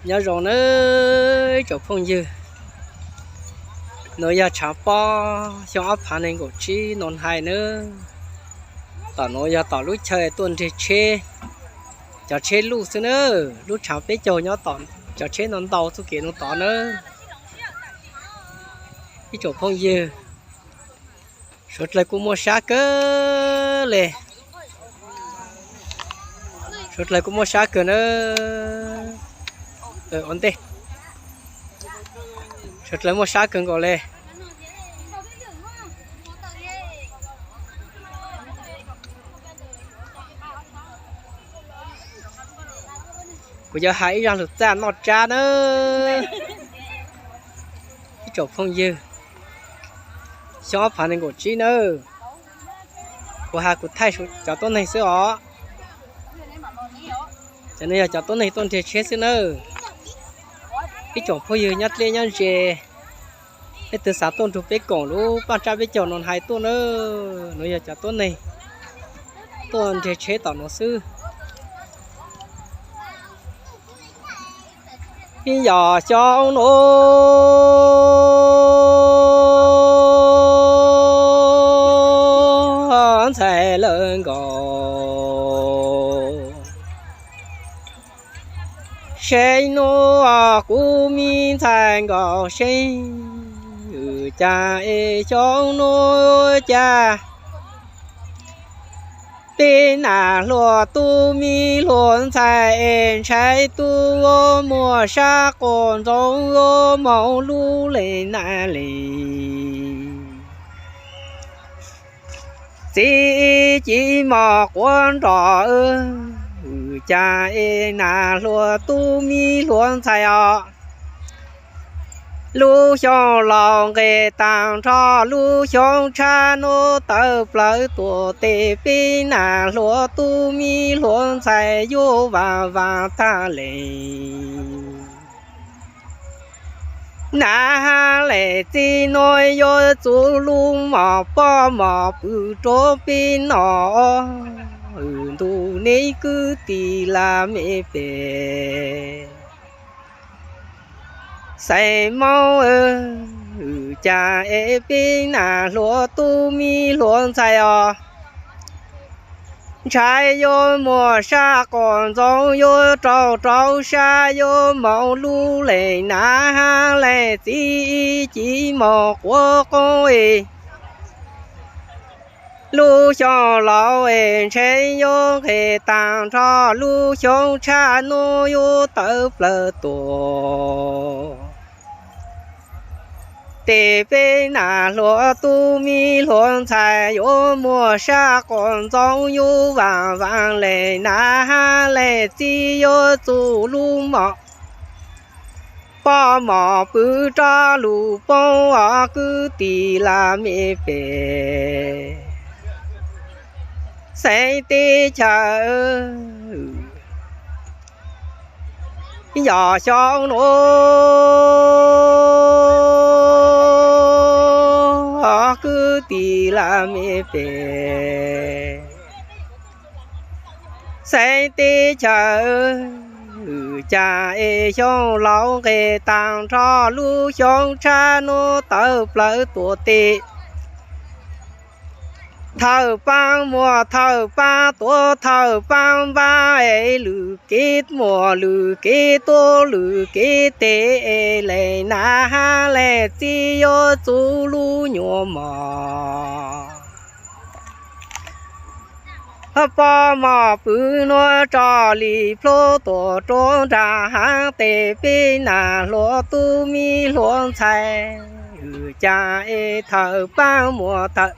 Nyob zoo nawb ib tsoom phooj ywg, nuav yog tshaav pob xyoo ob phav nees nkaum tsib no hais nawb. Tom nuav yog tom lub chaw tuaj nreg tsheb, cov tsheb luj xwb nawb. Lub tshaav peb caug nyob tom cov tsheb no ntau txuj kev no tod nawb. Ib tsoom phooj ywg, suav dlawg kuj muaj sab kawg le. Suav dlawg kuj muaj sab kawg nawb. Ua ntej, suav dlawg muaj sab kawg nkaus le. Kuv yuav has ib zaj lug txaj noj tsab nawb ib tsoom phooj ywg. Xyoo ob phav nees nkaum tsib nawb. Kuv has kuv thaij cov tuab neeg xwb os. Cov no yog cov tuab neeg tuaj nreg tsheb xwb nawb. Ib tsoom phooj ywg nyob dleb nyob ze, leej twg xav tuaj nrug peb koom lub paaj tsab peb caug no hais tuaj nawb. Nuav yog cov tuab neeg tuaj nreg tsheb tom nuav xwb. Ib yog xyoo nuav ntxhais lawv nkaus seeb, nuav kuv me ntxhais nkaus seeb, cas es xyoo nuav cas peb nam hluas tub me hluas ntxhais es ntshai tub muaj sab quas ntxoov moog lub le na le. Txiv ci mos quav nroj, cas es nam hluas tub me hluas ntxhais os. Lub xyoo laus nqes taag nrho, lub xyoo tshab nuav tawm plawv tuam tes, peb nam hluas tub me hluas ntxhais yuav vaam vaam taag le. Nam hab le txiv nuav yuav txuj lub mom, poj mom pw rua peb noj, ntuj neb kwv tij laj mej pem. Xeem Moob, cas es peb nam hluas tub me hluas ntxhais os, ntshai yuav muaj sab quas ntxoov, yuav raug rau sab, yuav moog lub le nam hab le txiv ci mos quav qoob es. Lub xyoo laus es ntshe yuav nqes taag nrho, lub xyoo tshab nuav yuav tawm plawv tuam tes, peb nam hluas tub me hluas ntxhais yuav muaj sab quas ntxoov, yuav vaam vaam le nam hab le txiv, yuav txuj lub mom, poj mom pw rov lug poob, os kwv tij laj mej pem. Xeeb teb chaws, yog xyoo nuav, os kwv tij laj mej pem. Xeeb teb chaws, cas es xyoo laus nqes taag nrho, lub xyoo tshab nuav tawm plawv tuam tes. Thawj paab muaj thawj paab tuav, thawj paab npaab es lwm kev muaj lwm kev tuav, lwm kev teg es le nam hab le txiv, yuav txuj lub nyuas mom. Poj mom pw nuav tso li plhuav tuam rua nraag haav tes, peb nam hluas tub me hluas ntxhais, cas es thawj paab muaj thawj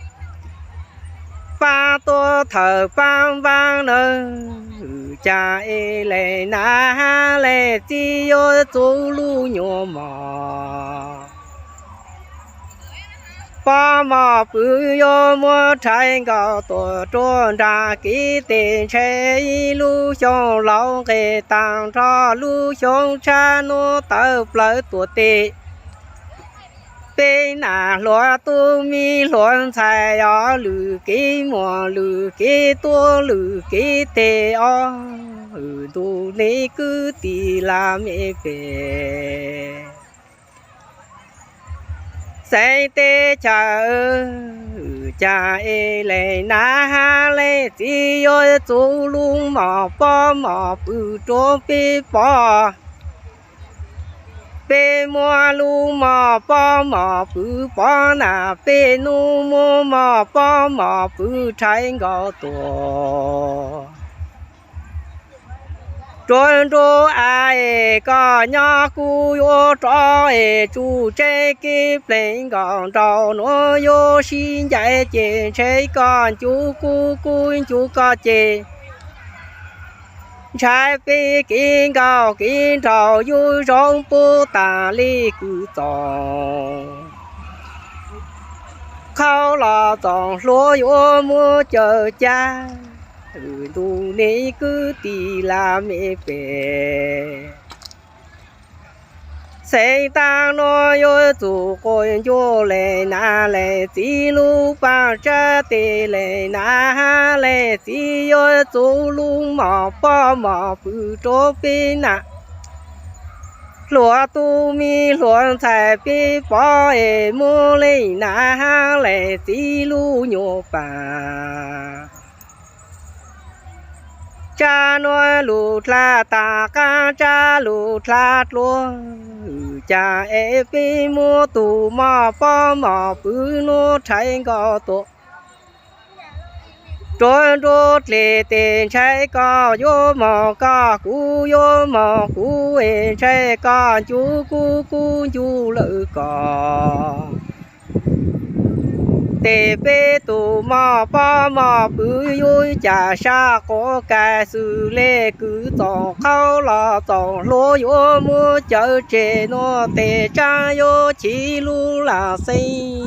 paab tuav, thawj paab npaab nawb, cas es le nam hab le txiv, yuav txuj lub nyuas mom. Poj mom pw yuav muab rhais nkaus tuam rua nraag kev tes, ntshe ib lub xyoo laus nqes taag nrho, lub xyoo tshab nuav tawm plawv tuam tes. Peb nam hluas tub me hluas ntxhais os, lwm kev muaj lwm kev tuaj lwm kev teg os, ntuj neej kwv tij laj mej pem. Xeev teb chaws, cas es leej nam hab leej txiv yuav txuv lub mom pob mom pw rua peb pov. Peb muab lub mom pob mom pw pov nam, peb nub muab mom pob mom pw rhaiv nkaus tuaj. Rua nruab av es koj nyob kuv yuav rov es tsuj tsheb kev pleev nkaus nraum nuav yuav sib ncaim ces ntshe koj ncu kuv kuv ncu koj ces ntshai peb kev nkauj kev nraug yuav zoo puv tas li kwv txoos. Qhov los txoos hluas yuav muab cawm cab, ntuj neej kwv tij laj mej pem. Xeev taag nuav yuav txuj quas ncuj leej nam leej txiv lub paaj tsab tes, leej nam hab leej txiv yuav txuv lub mom pob mom pw rua peb nam hluas tub me hluas ntxhais peb pov es muab leej nam hab leej txiv lub nyuas paaj tsab nuav lug dlha tas qaab tsab lug dlha dlua, cas es peb muab tug mom pob mom pw nuav rhaiv nkaus tuaj. Rua nruab dlej tes ntshai koj yuav moog koj kuv yuav moog kuv es ntshai koj ncu kuv kuv ncu lawm koj. Tes peb tug mom pob mom pw yuav cas sab quav kais xws le kwv txoos, qhov los txoos hluas yuav muab cawm tseg nuav tes tsaab yuav chiv lub lam xeeb.